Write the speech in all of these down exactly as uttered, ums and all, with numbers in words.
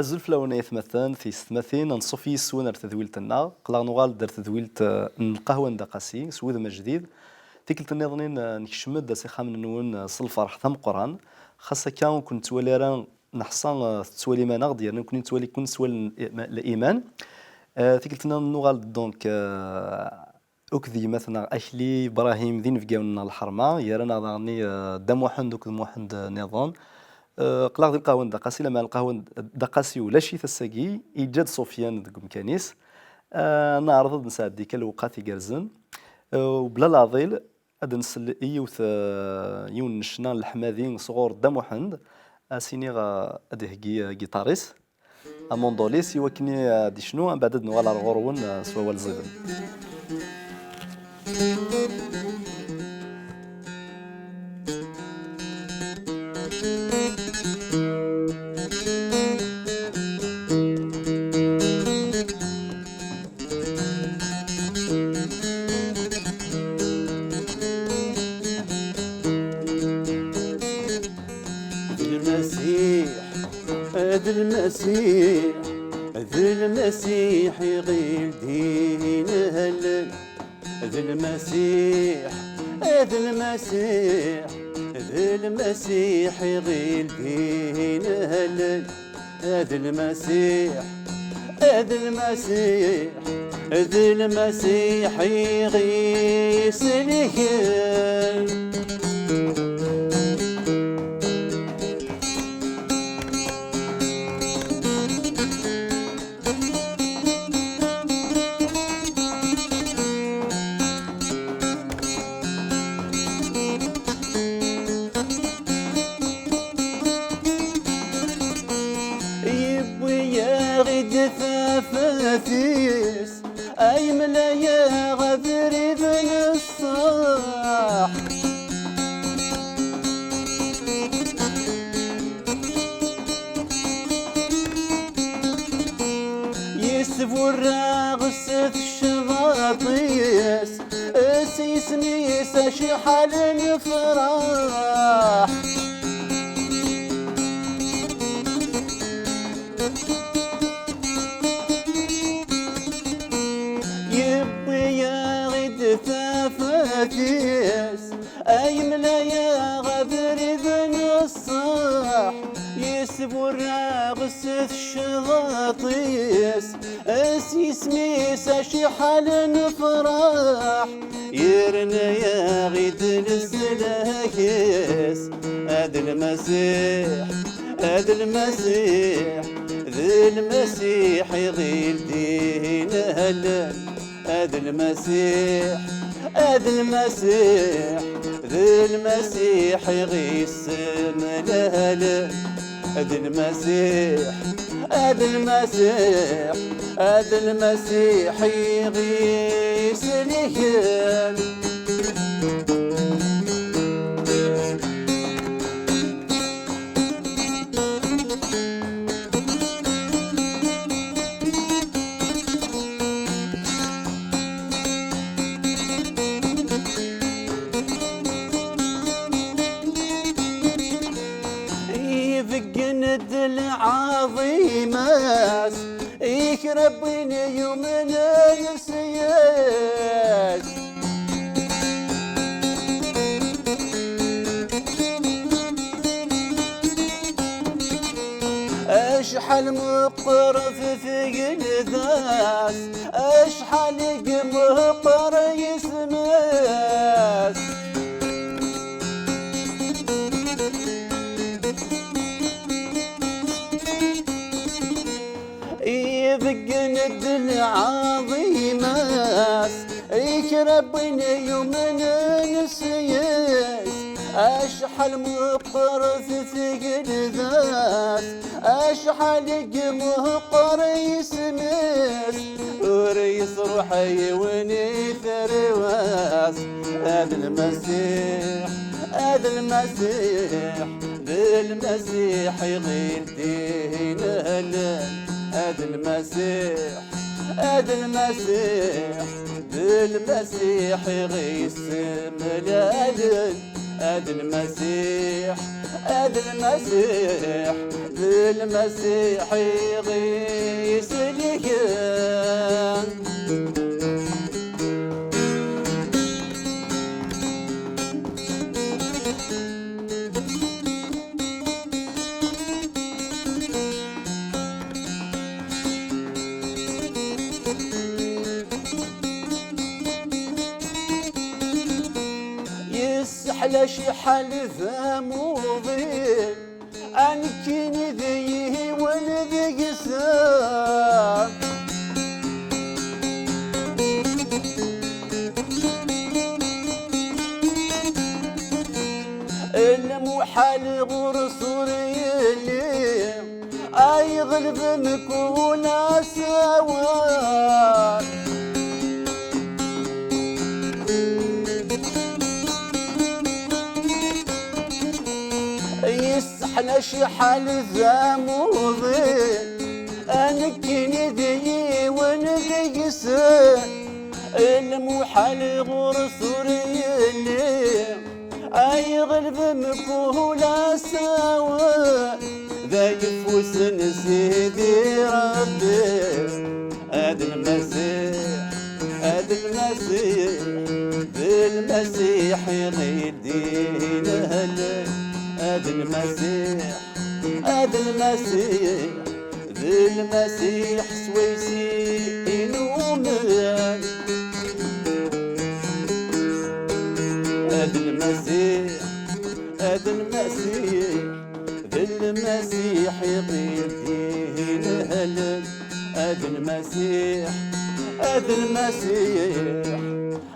Azul fell-awen ay atmaten, tiyessetmatin, anṣuf yis-wen ar tedwilt-nneɣ. Qqleɣ nuɣal-d ar tedwilt, eh, n lqahwa n Dda Qasi, s wudem ajdid. Tikkelt nniḍen, eh, nekcem-d s ixxamen-nwen, eh, s lferḥ d ameqqran. Xas akka ur ken-nettwali ara, neḥṣa, eh, tettwalim-aneɣ-d, yerna nekkni nettwali-ken s wallen n i-, ma-, liman. Eh, tikkelt nniḍen nuɣal-d, donc, eh, akked gma-tneɣ Akli Ibrahim d inebgawen n lḥerma, gar-aneɣ daɣen, eh, Dda Muḥend akked Muḥend, eh, nniḍen. Eh, qqleɣ di lqahwa n Dda Qasi, lameɛna lqahwa n Dda Qasi ulac-it ass-agi, yeǧǧa-d Sufyan deg umkan-is. Eh, neɛreḍ ad nesɛeddi kan lewqat igerrzen. Eh, ubla leɛḍil, ad nsel i yiwet, eh, yiwen n ccna n leḥmadi sɣur Dda Muḥend, ad s-iniɣ, eh, ad iheggi, eh, agiṭar-is. Amunḍul-is i wakken ad d-icnu, mbeɛd ad nuɣal ar ɣur-wen, eh, s wawal ẓiden. D Lmasiḥ, d Lmasiḥ, d Lmasiḥ i ɣil din hellen. D Lmasiḥ, d Lmasiḥ, d Lmasiḥ i ɣil din hellen. D Lmasiḥ, d Lmasiḥ, d Lmasiḥ i ɣ-iselken. Yewwi-yaɣ-id tafat-is, ay mlaya abrid n ṣṣeḥ. Yesburreɣ s tecḍaṭ-is, s yisem-is acḥal nefreḥ. Yewwi-yaɣ-id tafat-is, ay mlaya-ɣ abrid n ṣṣeḥ. Yesburreɣ s tecḍaṭ-is, s yisem-is acḥal nefreḥ. Yerna-yaɣ-id leslak-is. A d Lmasiḥ, a d Lmasiḥ, d Lmasiḥ i ɣil din hellen. A d Lmasiḥ, a d Lmasiḥ, d Lmasiḥ i ɣ-issemlalen. A d Lmasiḥ, a d Lmasiḥ, a d Lmasiḥ i ɣ-isselken. Ibeggen-d lɛaḍima-s i kra n win yumnen yes. Acḥal meqqret tgelda-s, acḥal i meqqer yisem-is. Ibeggen-d lɛaḍima-s i kra n win yumnen s yes. Acḥal meqqret tgelda-s, acḥal i meqqer yisem-is. Ur yesruḥ yiwen i tarwa-s. A d Lmasiḥ, a d Lmasiḥ, d Lmasiḥ i ɣil din hellen. A d Lmasiḥ, a d Lmasiḥ, d Lmasiḥ i ɣ-issemlalen. Ad Lmasiḥ, ad Lmasiḥ, d Lmasiḥ i ɣ-iselken. Yesseḥla cḥal d amuḍin, a nekkini d yiwen deg-sen. Lmuḥal ɣur-s ur yelli, ay ɣelben kul asawen. Yesseḥla cḥal d amuḍin, a nekkini d yiwen deg-sen. Lmuḥal ɣur-s ur yelli, ay ɣelben kul asawen. D ayeffus n Sidi Ṛebbi, ad Lmasiḥ, ad Lmasiḥ, d Lmasiḥ i ɣ-d-inehlen. Ad Lmasiḥ, ad Lmasiḥ, d Lmasiḥ swayes i numen. Ad Lmasiḥ, ad Lmasiḥ, d Lmasiḥ i ɣ-d-inehlen. Ad Lmasiḥ, ad Lmasiḥ,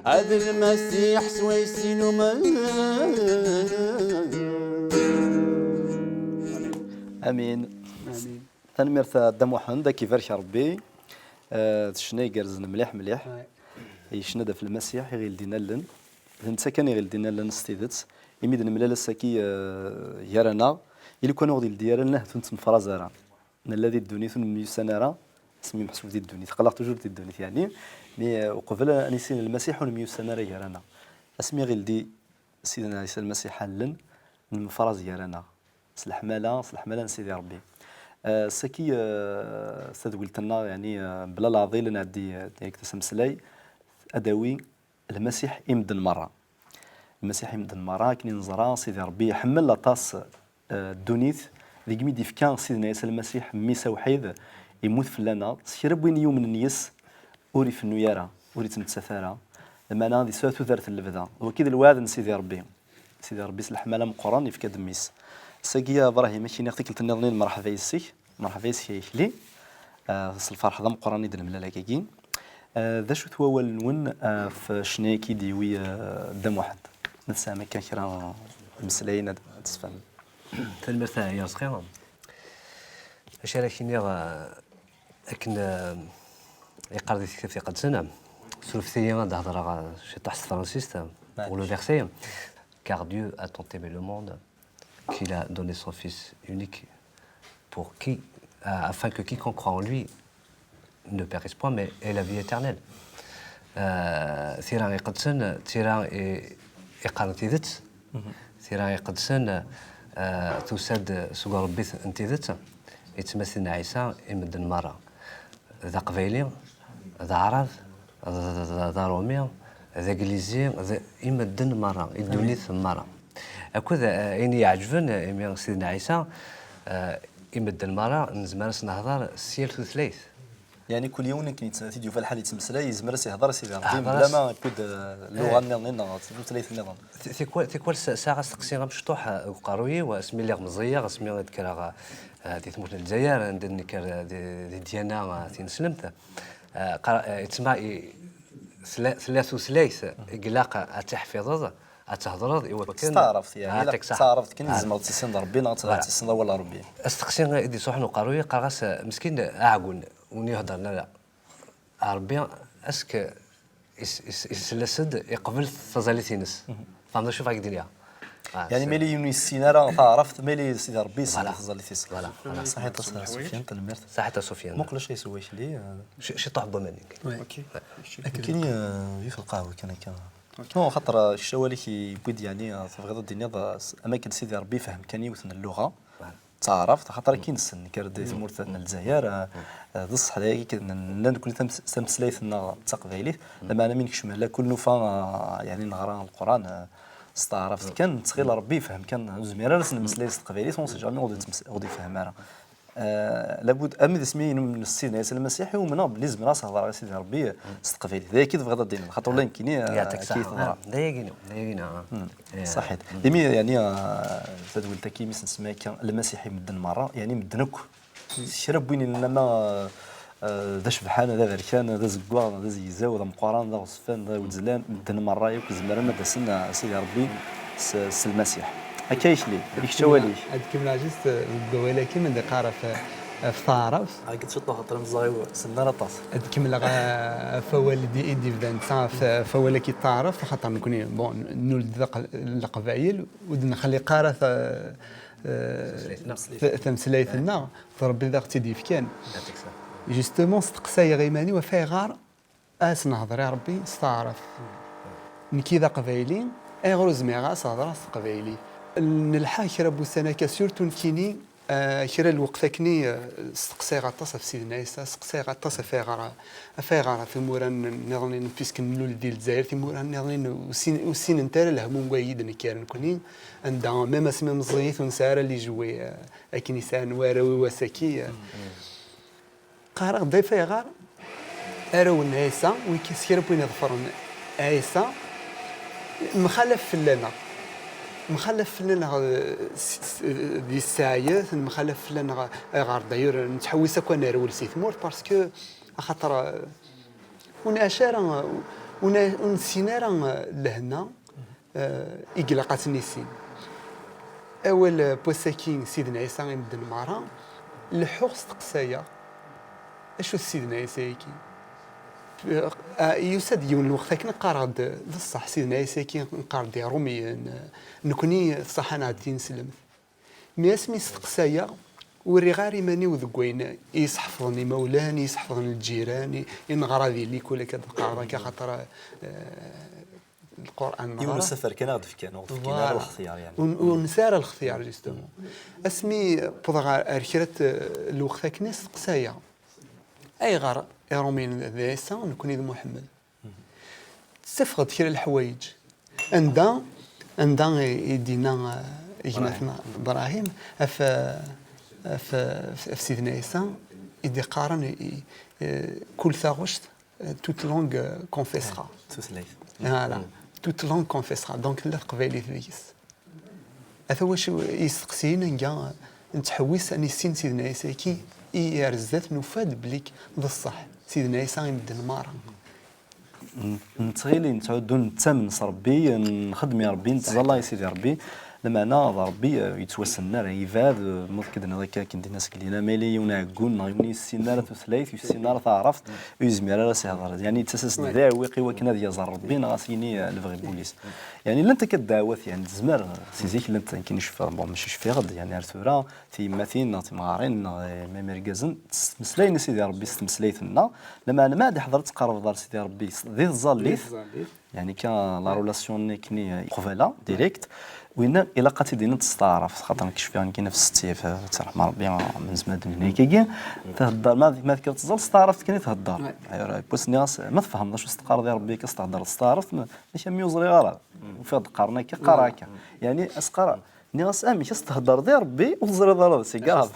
ad Lmasiḥ swayes i numen. Amin. Amin. Tanemmirt a Dda Muḥend, ad k-ibarek Ṛebbi. Eh, d ccna igerrzen mliḥ, mliḥ. Ouais. Yecna-d ɣef Lmasiḥ, i ɣ-d-inehlen. D netta kan i ɣ-d-inehlen s tidet. Imi d-nemlal ass-agi, eh, gar-aneɣ, i lukan ur ɣ-d-yeldi ara, ahat ur nettemfraẓ ara. Nella di ddunit, ur nemyussan ara. Asmi meḥsub di ddunit, aql-aɣ toujours di ddunit, yeɛni. Mi, eh, uqbel ad nissin Lmasiḥ, ur nemyussan ara gar-aneɣ. Asmi ɣ-d-yeldi Sidna Ɛisa Lmasiḥ allen, nemfraẓ gar-aneɣ s leḥmala, s leḥmala n Sidi Ṛebbi. Eh, saki, eh, s tadwilt-nneɣ, yeɛni, eh, bla leɛḍil, nɛeddi, eh, direct s ameslay, ad d-awi Lmasiḥ i medden merra. Lmasiḥ i medden merra, akken i neẓra, Sidi Ṛebbi iḥemmel aṭas, eh, ddunit, deg mi d-ifka Sidna Ɛisa Lmasiḥ, mmi-s awḥid, immut fell-aneɣ, s kra n win yumnen yes, ur ifennu ara, ur ittmettat ara, lameɛna ad yesɛu tudert n lebda. D wagi d lweɛd n Sidi Ṛebbi. Sidi Ṛebbi s leḥmala meqqren yefka-d mmi-s. Sagi, a Ibrahim, ad k-iniɣ tikkelt nniḍen i lmerḥba yes-k, merḥba yes-k a Akli, ah, s lferḥ d ameqqran i d-nemlal akkagi. Ah, d acu-t wawal-nwen, ah, ɣef ccna-agi d-yewwi, ah, Dda Muḥend? Ma tesɛam akka kra n imeslayen ad, ad d-tesfehmem. Tanemmirt a Yazqi. Acu ara k-iniɣ, eh, akken, eh, yeqqar di tektabt iqedsen, ssurfet-iyi ad hedreɣ, eh, ciṭuḥ s tefransist, eh, pour le verset, car Dieu a tant aimé le monde qu'il a donné son Fils unique pour qui, euh, afin que quiconque croit en lui ne périsse point, mais ait la vie éternelle. Euh, tira iqedsen, tira i, iqqaren tidet, tira iqedsen, euh, tusa-d seg urebbit n tidet, yettmasin Ɛisa i medden merra. D aqbayli, d aɛrab, d, d, d, d aṛumi, d aglizi, d i medden merra, i ddunit merra. Akked, eh, ayen i iɛeǧben, eh, imi Sidna Ɛisa, eh, i medden merra nezmer ad s-nehḍer s yal tutlayt. Yeɛni kul yiwen akken yett-, t-id-yufa lḥal yettmeslay, yezmer ad s-ihḍer i Sidi Ṛebbi, bla ma akked, eh, lluɣa nniḍen neɣ tutlayt nniḍen. Ti-, tikwal, tikwal s-, sɛiɣ asteqsi amecṭuḥ, eh, deg uqerruy-iw, asmi lliɣ meẓẓiyeɣ, asmi i d-kkreɣ, eh, di tmurt n Lezzayer, anda d-nekker, eh, di, di ddyana, eh, tineslemt. Eh, qqar-, eh, yettma-, i-, tella, tella tutlayt i ilaq ad tiḥfiḍeḍ, ad tehḍreḍ i wakken. S taɛrabt, yeɛni, ah, ilaq s taɛrabt kan i tzemreḍ ad tissineḍ Ṛebbi neɣ ad tissineḍ awal n Ṛebbi. Asteqsi i d-iṣuḥen uqerruy, qqareɣ-as, eh, meskin aɛeggun, win iheddren ara. Ṛebbi, est-ce que is-, is-, isell-as-d, iqbel taẓallit-ines? Tfehmeḍ acu bɣiɣ ad k-d-iniɣ? Ah, yeɛni, ma yella yiwen ur yessin ara taɛrabt, ma yella Sidi Ṛebbi isell i taẓallit-is. Voilà, voilà. Saḥit a Sufyan, tanemmirt. Saḥit a Sufyan. Muqel acu yeswa Akli, eh, ci-, ciṭuḥ n waman. Oui. Ok. Nekkini, eh, yiwet lqahwa kan akka. Non, xaṭer, eh, kečč awal-ik yewwi-d, yeɛni, eh, tebɣiḍ ad d-tiniḍ, eh, s-, am akken Sidi Ṛebbi yefhem kan yiwet n lluɣa, d taɛrabt, xaṭer akken i nessen, nekk ar d tamurt n Lezzayer, eh, eh, d ṣṣeḥ, d ayagi kan, nella nekkni tams-, tameslayt-nneɣ d taqbaylit, lameɛna mi nekcem lakul nufa, eh, yeɛni neɣra Lqur'an, eh, s taɛrabt kan, nettɣil Ṛebbi yefhem kan, ur nezmir ara ad s-nemmeslay s teqbaylit, on sait jamais, ur ɣ-d-yettmes-, ur ɣ-d-yefhem ara. Eh, labud, am d asmi n Sidna Ɛisa Lmasiḥ, i umneɣ belli zemreɣ ad s-hedreɣ i Sidi Ṛebbi, eh, s teqbaylit. D ayagi i tebɣiḍ ad d-tiniḍ, xaṭer ula nekkini, eh, Yeɛṭik akka i ṣṣeḥḥa. teḍra. D ayagi-inu, d ayagi-inu. Ah. Eh, Ṣaḥit. Imi, yeɛni, eh, tadwilt-agi, mi s-nsemma akka, Lmasiḥ i medden merra, yeɛni medden akk. Kra n win yennan ma, eh, d acebḥan, d aberkan, d azeggaɣ, d azegzaw, d ameqqran, d aɣezfan, d awezlan, medden merra yakk zemren ad d-asen, eh, Sidi Ṛebbi s, s Lmasiḥ. Akka i tlid, i kečč awal-ik. Ad kemmleɣ juste, eh, deg wawal-agi, ma d-iqqar ɣef, ɣef taɛrabt. Agi ciṭuḥ, xaṭer amezɣiw, senden aṭas. Ad kemmleɣ, eh, ɣef wawal i d-, i d-ibdan, ɣef, ɣef wawal-agi n taɛrabt, xaṭer nekkni, bon, nuled d aql-, leqbayel, ur d-nexliq ara ta-, eh, ta-, tameslayt-nneɣ, d Ṛebbi i d aɣ-tt-id-yefkan. Justement, steqsayeɣ iman-iw ɣef ayɣer ad s-nehder i Ṛebbi s taɛrabt. Nekki d aqbayli, ayɣer ur zmireɣ ad s-hedreɣ s teqbaylit? Nelḥa kra n wussan akka, surtout nekkini, eh, kra n lweqt akkenni, eh, steqsayeɣ aṭas ɣef Sidna Ɛisa, steqsayeɣ aṭas ɣef ayɣer, ɣef ayɣer timura n-, nniḍen, puisque nlul di Lezzayer, timura nniḍen ur ssin-, ur ssinent ara lehmum n wayen i d-nekker nekkni, anda, même asmi meẓẓiyit ur nesɛi ara les jouets, eh, akken i sɛan warraw i wass-agi, eh. Qqareɣ-d ɣef ayɣer arraw n Ɛisa, wigi s kra n win iḍefren Ɛisa, mxalaf fell-aneɣ. Mxalaf fell-aneɣ, eh, s-, s-, di ssaɛyet, mxalaf fell-aneɣ ayɣer d'ailleurs nettḥewwis akk ad nerwel si tmurt, parce que axaṭer, eh, ur nɛac ara, ur n-, ur nessin ara, eh, lehna, eh, i ilaq ad tt-nissin. Awal, eh, n wass-agi, Sidna Ɛisa i medden merra, leḥḥuɣ steqsayeɣ, acu d Sidna Ɛisa-agi? Eh, yusa-d yiwen n lweqt akken qqareɣ-d, d ṣṣeḥ, Sidna Ɛisa-agi neqqar-d i Iṛumiyen, eh, nekkni d ṣṣeḥ ad nɛeddi neslemt. Mi asmi steqsayeɣ, ur rriɣ ara iman-iw deg wayen i yi-sḥefḍen imawlan, i yi-sḥefḍen lǧiran, i, i neɣra di likul akka d-qqareḍ akka, xaṭer, eh, Lqur'an neɣra. Yiwen n usafar kan aɣ-d-fkan, ur ɣ-d-fkin ara lextyar, yeɛni. Ur, ur nesɛi ara lextyar, justement. Asmi wwḍeɣ ar, ar kra n lweqt akken, steqsayeɣ, ayɣer Iṛumiyen d Ɛisa, nekkni d Muḥemmed? Ttafeɣ-d kra n leḥwayeǧ. Anda, anda i, i d-yenna, eh, gma-tneɣ Ibrahim, ɣef, ɣef, ɣef Sidna Ɛisa, i d-iqqaren i, i, eh, kul taɣect, eh, toute langue, eh, confessera. Tutlayt. Voilà. Toute langue confessera. Donc, tella teqbaylit deg-s. Ata wacu i yesteqsiyen, nga nettḥewwis ad nissin Sidna Ɛisa-agi, i ar zdat nufa-d belli d ṣṣeḥ, Sidna Ɛisa i medden merra. N-, nettɣili, nettɛuddu, nettamen s Ṛebbi, nxeddem i Ṛebbi, nettẓalla i Sidi Ṛebbi, lameɛna d Ṛebbi, eh, yettwassnen ara, yebɛed, eh, ma d-, k-d-nniḍ akka, akken d-inna seg lina, ma yella yiwen aɛeggun neɣ yiwen ur yessin ara tutlayt, ur yessin ara taɛrabt, ur yezmir ara ad s-ihder. Yeɛni, yettas-as-d d aɛewwiq i wakken ad yaẓ Ṛebbi neɣ ad s-yini, eh, lebɣi n wul-is. Yeɛni, llant akka ddeɛwat, yeɛni, tezmer, si zik llant, akken i cfiɣ, bon, mačči cfiɣ-d, yeɛni, ar tura, tiyemmatin neɣ timɣarin neɣ, eh, même irgazen, ttmeslayen i Sidi Ṛebbi s tmeslayt-nneɣ, lameɛna ma ad iḥḍer ad tqerrbeḍ ar Sidi Ṛebbi s-, di tẓallit, yeɛni kan la relation-nni akken i qbala, direct, winna ilaq ad tt-id-tiniḍ s taɛrabt, xaṭer nekk cfiɣ nekkini ɣef setti, f-, f-, ttreḥma Ṛebbi, ma nezmer ad d-nini akkagi, thedder, ma, ma tekkiḍ tẓallit s taɛrabt kan i thedder. Aywa, n wass-nni ɣas, ma tfehmeḍ acu s-teqqareḍ i Ṛebbi akka s-thedreḍ s taɛrabt, ma-, maca mi ur ẓriɣ ara. Ufiɣ-d qqaren akka, qqareɣ akka. Yeɛni, as-qqareɣ, nniɣ-as, amek as-theddreḍ i Ṛebbi ur teẓriḍ ara d tigaɛḍ?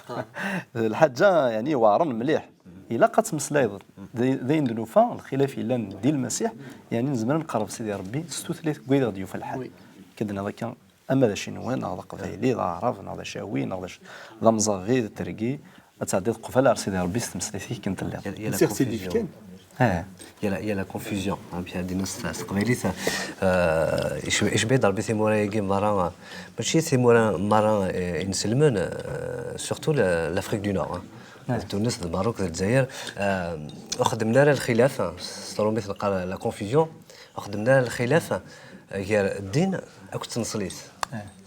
D lḥaǧa, yeɛni, iweɛṛen mliḥ. Ilaq ad tmeslayeḍ. D, d ayen d-nufa, lxilaf yellan di Lmasiḥ, yeɛni, nezmer ad nqerreb Sidi Ṛebbi s tutlayt deg wayen i ɣ-d-yufa lḥal. Akka d-nniḍ akka, ama d acinwa, neɣ d aqbayli, d aɛṛab, neɣ d acawi, neɣ d ac-, d amẓabi, d tergi, ad tɛeddiḍ qbal ar Sidi Ṛebbi s tmeslayt-ik akken telliḍ. Il y a la confusion. Il y a la, il y a la confusion, hein, puis à Dinos, c'est, c'est, euh, icb-, icbid Ṛebbi timura-agi merra, mačči timura merra, eh, inselmen, euh, surtout la, l'Afrique du Nord, hein. Tunes, d Maroc, d Lezzayer. Euh, ur xeddmen ara lxilaf, hein, s trumit neqqar la confusion. Ur xeddmen ara lxilaf gar ddin akked tneṣlit.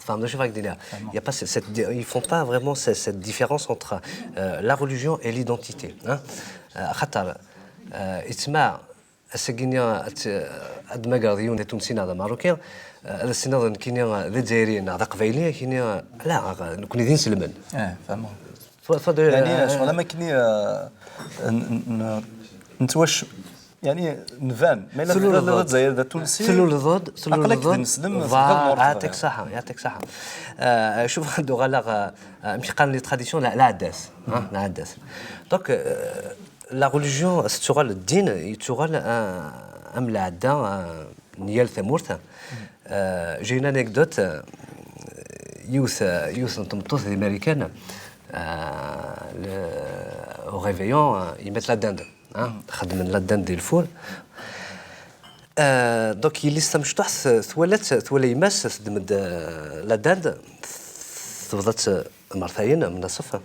Tfehmeḍ acu bɣiɣ ad k-d-iniɣ? Il y a pas ce-, cette di-, ils font pas vraiment ce-, cette différence entre, euh, la religion et l'identité, hein. Euh, xaṭer, euh, yettma ass-agi-nni ad t-, ad d-tmagreḍ yiwen d atunsi neɣ d amaruki, ad as-tiniḍ nekkini d azzayri neɣ d aqbayli, ad k-yini ala, nekkni d inselmen. Eh, vraiment. Fa- fa- de- يعني شغل ما كني نتوش يعني نبان ما الا تلولض الجزائر ذا تونسي تلولض تلولض نسلم يعطيك الصحه. يعطيك الصحه. آه، شوف عنده غلا آه، مش قال لي تراديسيون لا لا عداس ها لا عداس. دونك لا ريليجيون تتوغال الدين يتوغال آه، ام العدا آه، نيال ثمورته. آه، جينا انكدوت آه، يوث آه، يوث نتمطوث دي ماريكان آه، ل- au réveillon آه، يمات لا داند. ها خدمن لا داند ديال الفول. آه، دونك يلي ستا مشطوح ث- ثوالت ثوالي يماس تدمد آه، لا داند. تبضت مرتين من الصف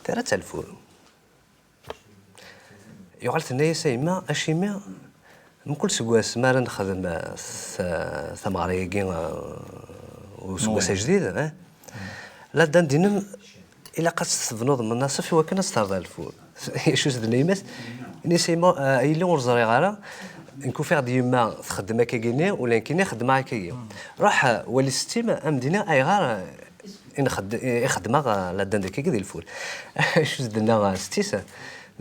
ثلاثة الفول. يغال تنايا سيما اشيمي من كل سكواس ما راه نخدم آه، ث- ثمغريقي آه، وسكواس جديد آه. لا داند دينم الا قد تبنوض من الصف هو كان استرضى الفول. شو زدنا يمات؟ ني سيما آه، اي لون زري غارة نكون في غد يما تخدم هكاكيني ولا نكيني خدمة هكاكي. روح آه، ولي ستيم امدينة اي غار آه، نخد يخدم لا داند هكاكي ديال الفول. شو زدنا ستيس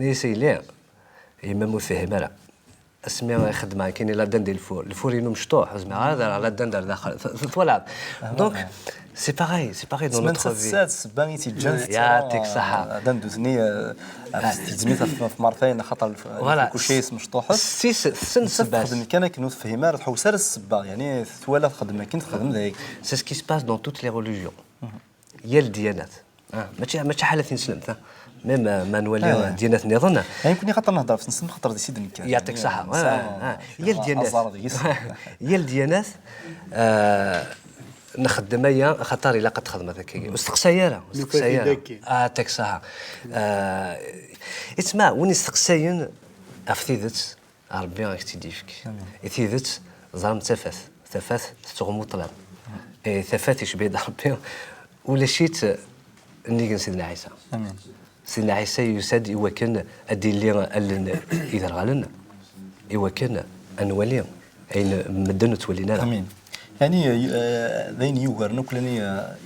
ني سي لي يما مو فهم راه اسمي يخدم كاين لا داند ديال الفور الفور ينو مشطوح زعما هذا لا داند داخل. تولعب دونك سي باغي سي باغي دون نوتر في السبب يتجان يعطيك الصحه. داند دوزني تزميت في مرتين خاطر كل شيء مشطوح. سي سن سباس كان كنو تفهم راه تحوس على السبه يعني توالى خدمه كنت تخدم ذاك. سي سكي سباس دون توت لي ريليجيون. يا الديانات آه. ماشي ماشي حاله تنسلم ها ميم ما نولي آه. ديانات نظن. يعني كوني خاطر نهضر في نسلم خاطر دي سيدي نكا يعطيك الصحه آه. آه. يا الديانات يا الديانات آه. نخدم ايا خاطر الا قد خدمه ذكيه واستقسايا راه استقسايا اه تاك صح. آه. اسمع وين استقساين عرفتي ذات ربي غيك تيديفك. تيدت زرم تفات تفات تتغمو طلام. إيه تفات يشبه ربي ولا شيت نيجن سيدنا عيسى. امين. سيدنا عيسى يسد يوكن ادي اللي قال لنا يدرغلن يوكن انوالي اين مدن تولينا. امين. يعني آه، داين يوغر نكلني آه،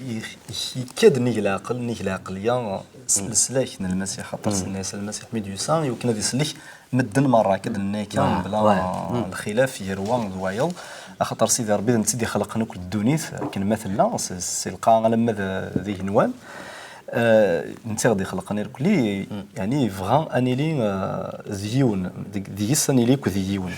يكاد نيجي العقل نيجي العقليه السلاك المسيح خاطر سيدنا عيسى المسيح ميديوسا يمكن هذه يسلك مدن مره كد النيكا بلا الخلاف يروى ضوايض. اخطر سيدي ربي انت دي خلق نكل الدونيث كن مثلنا سي القا لما ذي هنوان. آه، انت غادي خلقني لكلي يعني يبغى انيلي آه، زيون ديس انيلي كو زيون.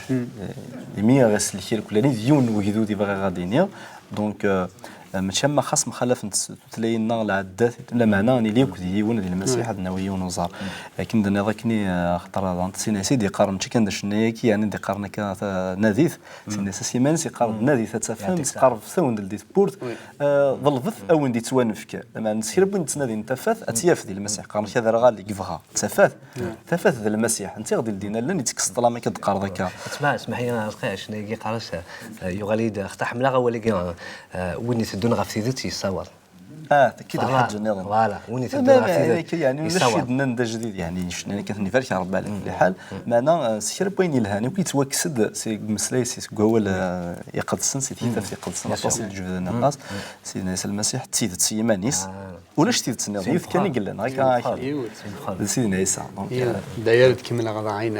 يمي غير سلكي لكلي زيون وجدودي بغا غاديني. دونك آه، ماشي ما خاص مخالف تلاقينا العدات لا معنى انيلي كو زيون ديال المسيح عندنا ويون وزار. لكن دنا ذاكني آه، خطر هذا سينا سيدي قارن شي كان داش نياكي يعني دي قارن كا ناديث سينا سيمانس يقارن ناديث تفهم تقارب ثون ديال ديت بورت. ظلفت او ندي توانفك لما نسير بوين تنادي نتفات اتياف ديال المسيح قارن كذا راه غالي كيفها تفات. تفات ديال المسيح انت غادي لدينا لن يتكس طلامك دقار ذاك. اسمع اسمح لي انا رقيع شنو يجي قارس يغالي اختحم لا غوالي وين يتدون غا في سيدتي يصور. اه كي الحاج نظام فوالا وين يتدون غا في سيدتي يعني يصور. نشيد نندا جديد يعني شنو كتني فالك ربي على كل حال. معنا سكر بوين يلهاني وكي توكسد سي مسلاي سي سكوال يقدسن سي تيتا سي يقدسن اطاس الجبدان اطاس. سيدنا عيسى المسيح تيدت سيمانيس ولاش تيدت سنيض يوث كان يقلن هكا. سيدنا عيسى دونك داير تكمل غضا عين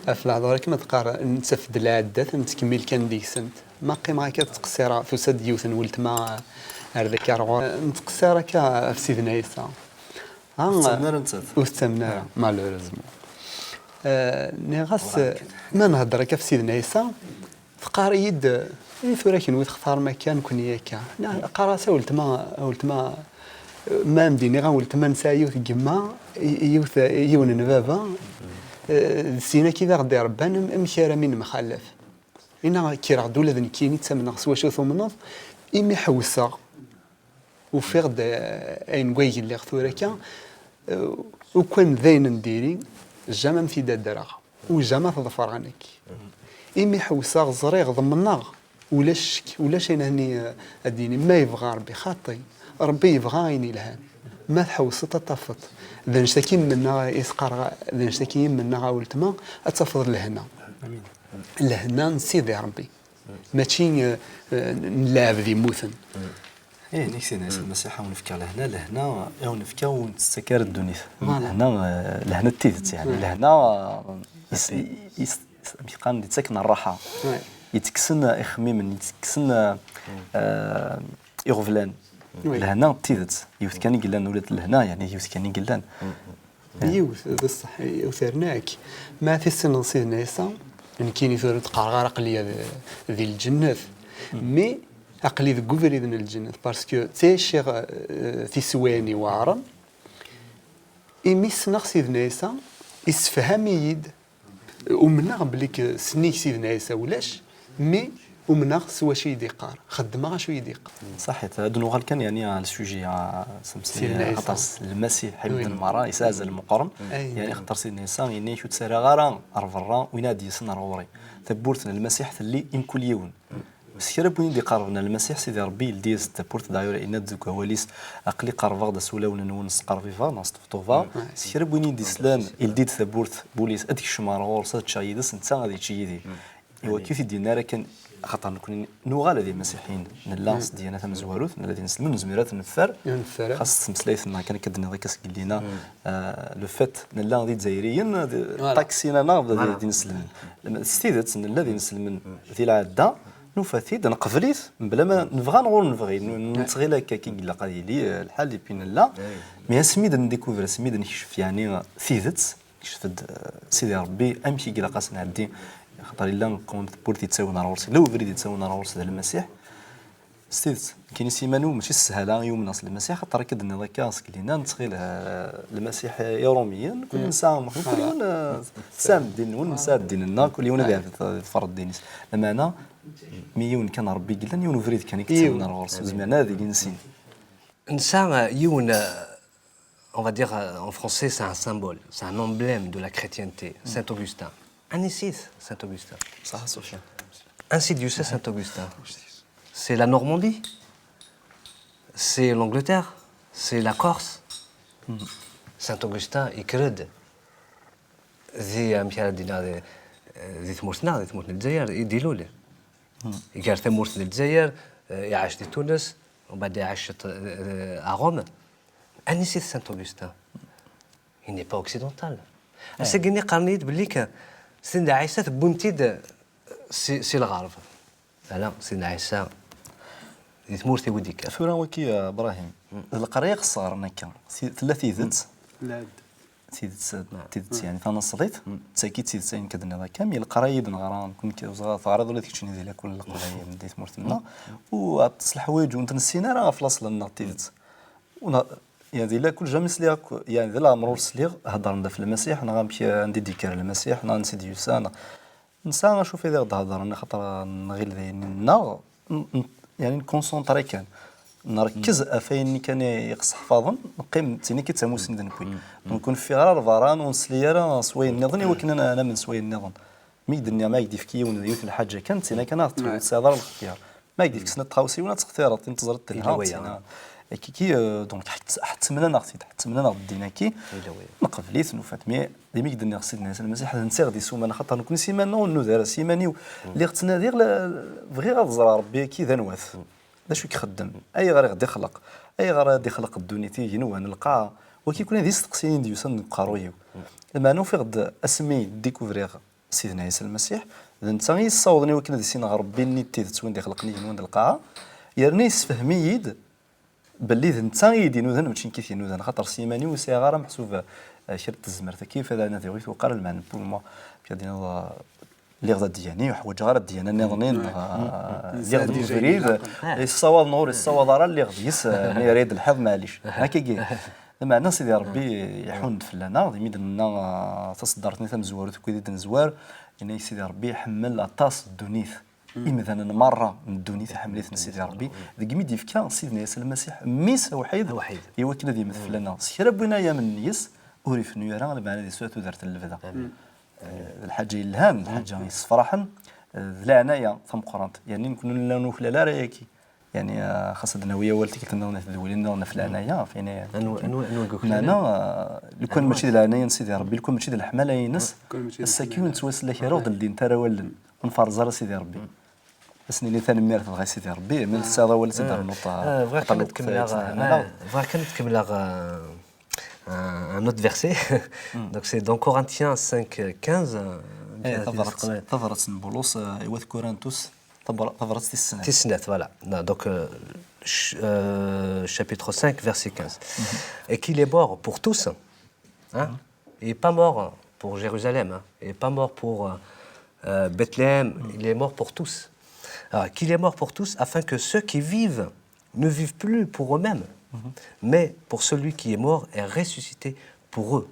في الهضره كما تقار نتسفد العدات نتكمل كان ديك سنت ما قيم هكا تقصيره في سد يوث ولتما. هذاك نتقصير هكا في سيدنا عيسى. ها تسمنا نتات وتسمنا مالوريزمون. آه، ني غاس ما نهضر هكا في سيدنا عيسى. تقار يد إيه ثورة كنوي تختار مكان كوني هكا. قرا سا ولتما ولتما ما مديني غا ولتما نسا يوث جما يوث يون نبابا. آه، سينا كذا غدي ربان ام شارع من مخالف. إنا كي راه دولا ذنكيني تسمنا سوا شو ثمنض إمي حوسا. وفيغ د أين قوي اللي ثورة كا. وكان ذين نديري جامع في دادرغ وجامع تظفر عنك. إمي حوسا زريغ ضمنغ ولا الشك ولا شيء هني. أديني ما يبغى ربي خاطي ربي يبغى عيني لهان. ما تحوس تطفط ذا نشتكي منا إسقار ذا نشتكي منا غاولتما أتفضل لهنا. Lehna n Sidi Ṛebbi, mačči eh, eh, n lɛebd yemmuten. Ih, nek Sidna Ɛisa Lmasiḥ a wen-fkeɣ lehna, lehna a wen-fkeɣ ur wen-tettak ara ddunit. Voilà. Lehna, eh, lehna n tidet, yeɛni lehna eh, is- is- is- amek qqaren, d-yettaken rraḥa. Ouais. Yettekksen ixemmimen, yettekksen eh, iɣeblan. Oui. Lehna d tidet, yiwet kan i yellan, ula d lehna, yeɛni yiwet kan i yellan. Yiwet, d ṣṣeḥ, yiwet rnak. Ma tissineḍ Sidna Ɛisa, nekkini tura ur d-qqareɣ ara aql-i di lǧennet, mais aql-i deg ubrid n lǧennet, parce que ttɛiciɣ eh, tiswiɛin iweɛren, imi ssneɣ Sidna Ɛisa, issefham-iyi-d. Umneɣ belli k- s nnig Sidna Ɛisa ulac, mais umneɣ s wacu i yi-d-iqqar, xeddmeɣ acu i yi-d-iqqar. Saḥit, ad nuɣal kan, yeɛni, ɣer lsuji, ah, s Sidna Ɛisa. Aṭas, Lmasiḥ, oui, ibden merra, yesɛa azal meqqren. Ay. Yeɛni, xaṭer Sidna Ɛisa, yenna-yak ur ttarraɣ ara ɣer berra win ad d-yasen ɣer ɣur-i. Tawwurt n Lmasiḥ telli i mkul yiwen. S kra n win i d-iqerrben ar Lmasiḥ, Sidi Ṛebbi yeldi-as-d tawwurt, d'ailleurs, yenna-d deg wawal-is, aql-i qerrbeɣ-d asulawen-nwen, sqerbibeɣ, neɣ sṭebṭubeɣ. Ouais. S kra n win i d-islan, yeldi-d tawwurt, wul-is, ad kecmeɣ ɣur-s, ad ččeɣ yid-s, netta ad yečč yid-i. I wakk-it i d-yenna ara kan, axaṭer nekkni nuɣal d imasiḥiyen, nella s ddiyana tamezwarut, nella d inselmen, nezmir ad t-neffer. Ur neffer ara. Xas s tmeslayt-nneɣ kan, akka d-tenniḍ akka seg yellina, euh, le fait nella d izzayriyen, d- voilà, ṭaksi-nneɣ d- voilà, d inselmen. S tidet, nella d inselmen di lɛadda, nufa-t-id, neqbel-it, mebla ma nebɣa neɣ ur nebɣi, n- nettɣil akka i ilaq ad yili, euh, lḥal, et puis nella. Mais asmi d-ndikuvri, asmi d-nekcef, yeɛni, tidet, Kecf-d, eh, Sidi Ṛebbi, amek i ilaq ad s-nɛeddi, axaṭer yella qqen tewwurt yettawin ar ɣur-s, yella ubrid yettawin ar ɣur-s d Lmasiḥ. S tidet, nekkini s iman-iw mačči s sshala i umneɣ s Lmasiḥ, axaṭer akka d-tenniḍ akka seg lina, nettɣil, eh, Lmasiḥ i Iṛumiyen, kul nesɛa, kul yiwen, eh, tesɛam ddin-nwen, nesɛa ddin-nneɣ, kul yiwen ad iɛbed, eh, iḍfer ddin-is. Lameɛna, mi yiwen kan Ṛebbi i yellan, yiwen ubrid kan i yettawin ar ɣur-s, ur zmiren ara ad ilin sin. Nesɛa, eh, yiwen, eh, on va dire, euh, en français, c'est un symbole, c'est un emblème de la chrétienté, Saint Augustin. Anisi-t Saint Augustin? Saint Augustin. C'est la Normandie, c'est l'Angleterre, c'est la Corse. Saint Augustin yekker-d di, amek ara d-iniɣ, di, di tmurt-nneɣ, di tmurt n Lezzayer i d-ilul. Gar tamurt n Lezzayer, eh, iɛac di Tunes, umbeɛd iɛac, eh, à Rome. Anisi-t Saint Augustin? Il n'est pas occidental. Ass-agi-nni qqaren-iyi-d belli k-, Sidna Ɛisa tewwim-t-id si, si lɣerb. Ala, Sidna Ɛisa di tmurt i wi d-yekker. Tura waki, a Brahim, d leqraya i ɣ-sseɣren akka. Ti-, tella tidet. Tidet, tidet, yeɛni, tanaṣlit, d tagi d tidet, ayen k-d-nniḍ akka, mi leqraya i d-neɣra, nekkni k-, teɣriḍ ula d keččini di lakul n Leqbayel, di tmurt-nneɣ, u aṭas leḥwayeǧ ur t-nessin ara ɣef laṣel-nneɣ, d tidet. U na-, yeɛni, di lakul, jamais sliɣ akk, yeɛni, di leɛmer ur sliɣ heddren-d ɣef Lmasiḥ, neɣ amek, anda i d-yekker Lmasiḥ, neɣ ansi d-yusa, neɣ, nesɛa acu f-, i d aɣ-d-heddren, axaṭer nɣil d ayen nneɣ, n-, n-, yeɛni, nkunsunṭri kan, nrekkez ɣef ayen-nni kan i ɣ-sseḥfaḍen, neqqim d tin akka d tamusni d nekwi. Donc, ur neffiɣ ara ɣer berra, ur nesli ara s wayen nniḍen, i wakken ad n-, ad namen s wayen nniḍen. Mi k-d-nniɣ, ma ak-d-ifki yiwen d yiwet n lḥaǧa kan, d tin akan ad ɣ-d-tefk, ur tesɛiḍ ara lextyar. Ma ak-d-ifk snat tɣawsiwin, ad textireḍ tin teẓriḍ telha, d tin-, akka-ki, euh, donc, ḥett-, ḥettmen-aneɣ-t-id, ḥettmen-aneɣ-d ddin-aki, neqbel-it, nufa-t. Mi d imi k-d-nniɣ Sidna Ɛisa Lmasiḥ, d netta i ɣ-d-isuman, axaṭer nekkni s iman-nneɣ ur nnuda ara, s iman-iw lliɣ ttnadiɣ, la, bɣiɣ ad ẓreɣ Ṛebbi-agi d anwa-t, d acu i ixeddem, ayɣer i ɣ-d-ixleq, ayɣer i d-ixleq ddunit, igenwan, lqaɛa, wagi kan d isteqsiyen i d-yusan deg uqerruy-iw. Lameɛna ufiɣ-d asmi d-dikubriɣ Sidna Ɛisa Lmasiḥ, d netta i yi-ssawḍen i wakken ad issineɣ Ṛebbi-nni d tidet, win d-ixelqen igenwan d lqaɛa, yerna yessefhem-iyi-d belli d netta i yi-d-inudan, mačči nekk i t-inudan, xaṭer s yiman-iw ur sɛiɣ ara meḥsub, eh, kra n tezmert. Akka yif ad nadiɣ ur yi-tewqiɛ ara lmeɛna n pour moi, amek ad d-tiniḍ, eh, lliɣ d adyani, ur ḥwaǧeɣ ara ddiyana nniḍen, neɣ, eh, lliɣ deg ubrid, yessawaḍ neɣ ur yessawaḍ ara, lliɣ deg-s, eh, mi ara yi-d-lḥiḍ, maɛlic. Akkagi. Lameɛna Sidi Ṛebbi iḥunn-d fell-aneɣ, d imi d-nenna, ah, taṣeddart-nni tamezwarut deg wid i d-nezwar, yenna-yak Sidi Ṛebbi iḥemmel aṭas ddunit. Imdanen merra n ddunit iḥemmel-iten Sidi Ṛebbi, deg imi d-yefka Sidna Ɛisa Lmasiḥ, mmi-s awḥid, i wakken ad yemmet fell-aneɣ. S kra n win ara yamnen yes, ur ifennu ara, lameɛna ad yesɛu tudert n lebda. Eh, d lḥaǧa yelhan, d lḥaǧa yessefraḥen, eh, d leɛnaya tameqqrant. Yerni nekkni ur nella nuklal ara ayagi. Yeɛni, ah, xas ad d-nawi awal tikkelt-nniḍen i tedwilin-nniḍen ɣef leɛnaya, ɣef wayen ay... Anwa, anwa, anwa i yuklalen? Meɛna, ah, lukan mačči d leɛnaya n Sidi Ṛebbi, lukan mačči d leḥmala-ines, lukan mačči d ass-agi ur nettwaslak ara, ur ɣ-d-ldint ara wallen, ur nferreẓ ara Sidi Ṛebbi. Ad s-nini tanemmirt dɣa i Sidi Ṛebbi, mi tesɛiḍ awal ad tt-id-ternuḍ, ah, ah, bɣiɣ kan ad kemmleɣ, ah, bɣiɣ kan ad kemmleɣ, ah, un, un autre verset. Donc c'est dans Corinthiens cinq quinze, euh, tabrat, tabrat n Bulus, euh, i wat Kurintus, tabra-, tabrat tis snat. Tis snat, voilà. Non, donc, euh, ch-, euh, chapitre cinq, verset quinze. Et qu'il est mort pour tous, hein. Il n'est pas mort pour Jérusalem, hein. Il n'est pas mort pour, euh, euh, Bethléem. Il est mort pour tous. Alors, qu'il est mort pour tous, afin que ceux qui vivent ne vivent plus pour eux-mêmes, mais pour celui qui est mort et ressuscité pour eux.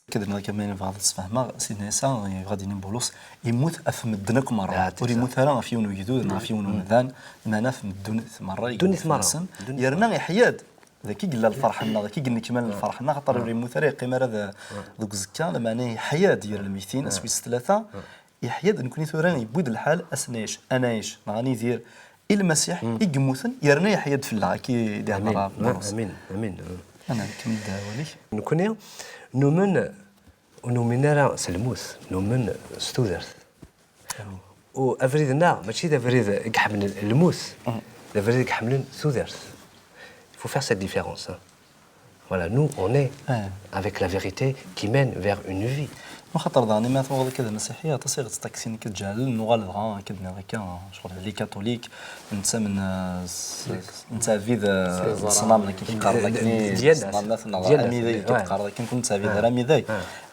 Akka d nekk, ma yebɣa ad sfehmeɣ, Sidna Ɛisa yebɣa ad yini Bulus, yemmut ɣef medden akk merra. Ah, ur yemmut ara ɣef yiwen ugdud neɣ ɣef yiwen umdan, meɛna ɣef ddunit merra i yemmut fell-asen. Yerna iḥya-d. D akka i yella lferḥ-nneɣ, d akka i yennekmal lferḥ-nneɣ, xaṭer ur yemmut ara, yeqqim ara d, deg uẓekka, lameɛna iḥya-d gar lmeytin, ass wis tlata, iḥya-d, nekni tura yewwi-d lḥal, ad s-nɛic, ad nɛic, neɣ ad nidir i Lmasiḥ i yemmuten, yerna iḥya-d fell-aɣ, akka i d-ihder Bulus. Amin, amin. Ad nkemmel-d awal-ik. Nekni numen, ur numin ara s lmut, numen s tudert. U abrid-nneɣ mačči d abrid i iḥemmlen lmut, d abrid i iḥemmlen tudert. Il faut faire cette différence, hein. Voilà, nous, on est avec la vérité qui mène vers une vie. Axaṭer daɣen, imi tuɣeḍ akka d amasiḥi, aṭas i ɣ-ttakin akka d jahlen, nuɣal dɣa akka d-nniɣ akka, ccɣel d les catholiques, nettamen, euh, s, s, nettɛebbid, euh, leṣnam, akken qqaren akkenni, leṣnamnat neɣ amidag, qqaren akken, ur nettɛebbid ara amidag,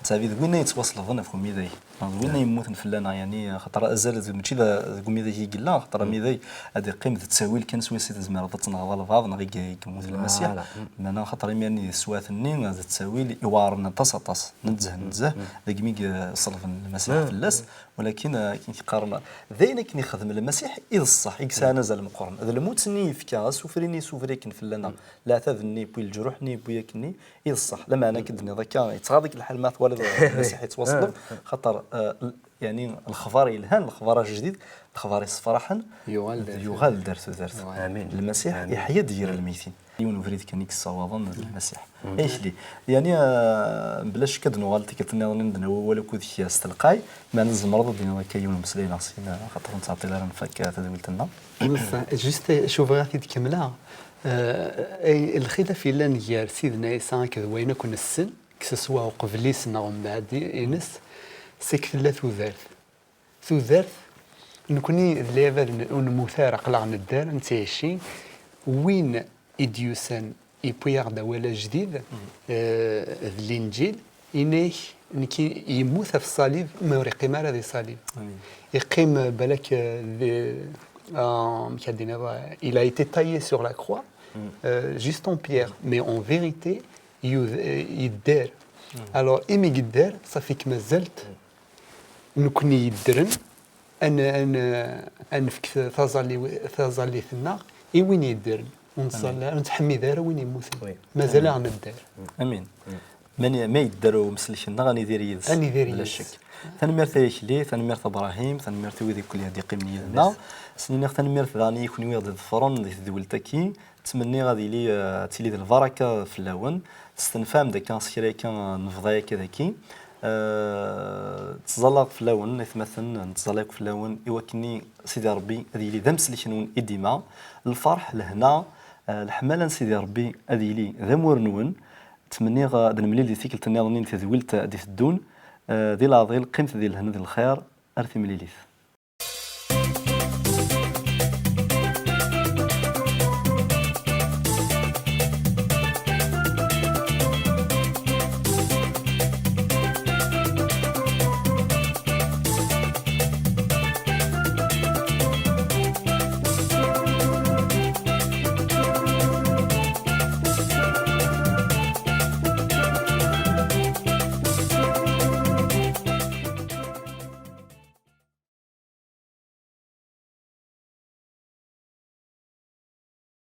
nettɛebbid winna yettwaṣelben ɣef umidag. D winna yemmuten fell-aneɣ, yeɛni, axaṭer azal d, mačči d, deg umidag i yella, axaṭer amidag ad iqqim d ttawil kan swayes i tzemreḍ ad tenɣeḍ albaɛḍ neɣ i y-, i yemmut Lmasiḥ. Meɛna axaṭer imir-nni di teswiɛt-nni d ttawil iweɛren aṭas, aṭas, nezzeh, nezzeh, degmi i iṣelben Lmasiḥ fell-as, walakin, eh, akken i qqaren, d ayen akken ixdem Lmasiḥ i d ṣṣeḥ, i yesɛan azal meqqren. D lmut-nni i yefka, asufri-nni yessufri akken fell-aneɣ, leɛtab-nni yewwi, leǧruḥ-nni yewwi akkenni, i d ṣṣeḥ. Lameɛna akken d-tenniḍ akka, yettɣaḍ-ik lḥal ma twaliḍ Lmasiḥ yettwaṣleb, xaṭer, eh, l-, yeɛni lexbar yelhan, lexbar ajdid, lexbar yessefraḥen, yuɣal d, yuɣal d ar tudert. Amin. Lmasiḥ iḥya-d gar lmeytin. Yiwen ubrid kan i yessawaḍen d Lmasiḥ. Akli. Yeɛni, eh, bla ccek ad nuɣal tikkelt nniḍen ad d-nawi awal akked-k s telqay, meɛna tzemreḍ ad d-tiniḍ akka yiwen umeslay neɣ sin, eh, xaṭer ur nettɛeṭṭil ara ad nfak, eh, tadwilt-nneɣ. Bes, juste acu bɣiɣ ad t-id-kemmleɣ, eh, ay, lxilaf yellan gar Sidna Ɛisa akked wayen akk nessen, que ce soit uqbel-is neɣ mbeɛd-ines, c'est que tella tudert. Tudert, nekni d lɛibad n-, ur nemmut ara, aql-aɣ nedder, nettɛici. Win i d-yusan, yewwi-aɣ-d awal ajdid, eh, d Linǧil, yenna-ak, nekki yemmut ɣef ṣṣalib, ma ur yeqqim ara di ṣṣalib. Yeqqim, eh, balak, eh, di, ah, amek ad d-iniḍ, eh, il a été taillé sur la croix, eh, juste en pierre. Mais en vérité, yud-, eh, yedder. Alors, imi yedder, ṣafi-k mazal-t, nekni yeddren, ad n-, ad n-, ad nefk taẓalli-, taẓallit-nneɣ i win yeddren. Ur nettẓalla, ur nettḥemmid ara win yemmuten. Mazal-aɣ nedder. Amin. Ma n-, ma yedder umsellek-nneɣ, ad nidir yid-s. Ad nidir yid-s. Bla ccek. Tanemmirt ay Akli, tanemmirt a Brahim, tanemmirt i wid akk i d-iqqimen yid-nneɣ. Snin-aɣ tanemmirt daɣen i kunwi i ɣ-d-iḍefren di tedwilt-agi. Ttmenniɣ ad yili, eh, ad tili d lbaraka fell-awen. Testenfam-d akka s kra akka n lebḍa akka daki. Eh, ttẓallaɣ fell-awen, aytmaten, nettẓalla akk fell-awen, i wakken Sidi Ṛebbi ad yili d amsellek-nwen i dima. Lferḥ, lehna, eh, leḥmala n Sidi Ṛebbi ad yili d amur-nwen. Ttmenniɣ, eh, ad nemlil di tikkelt nniḍen n tedwilt, eh, d-iteddun. Eh, di leɛḍil, qqimet di lehna d lxir, ar timlilit.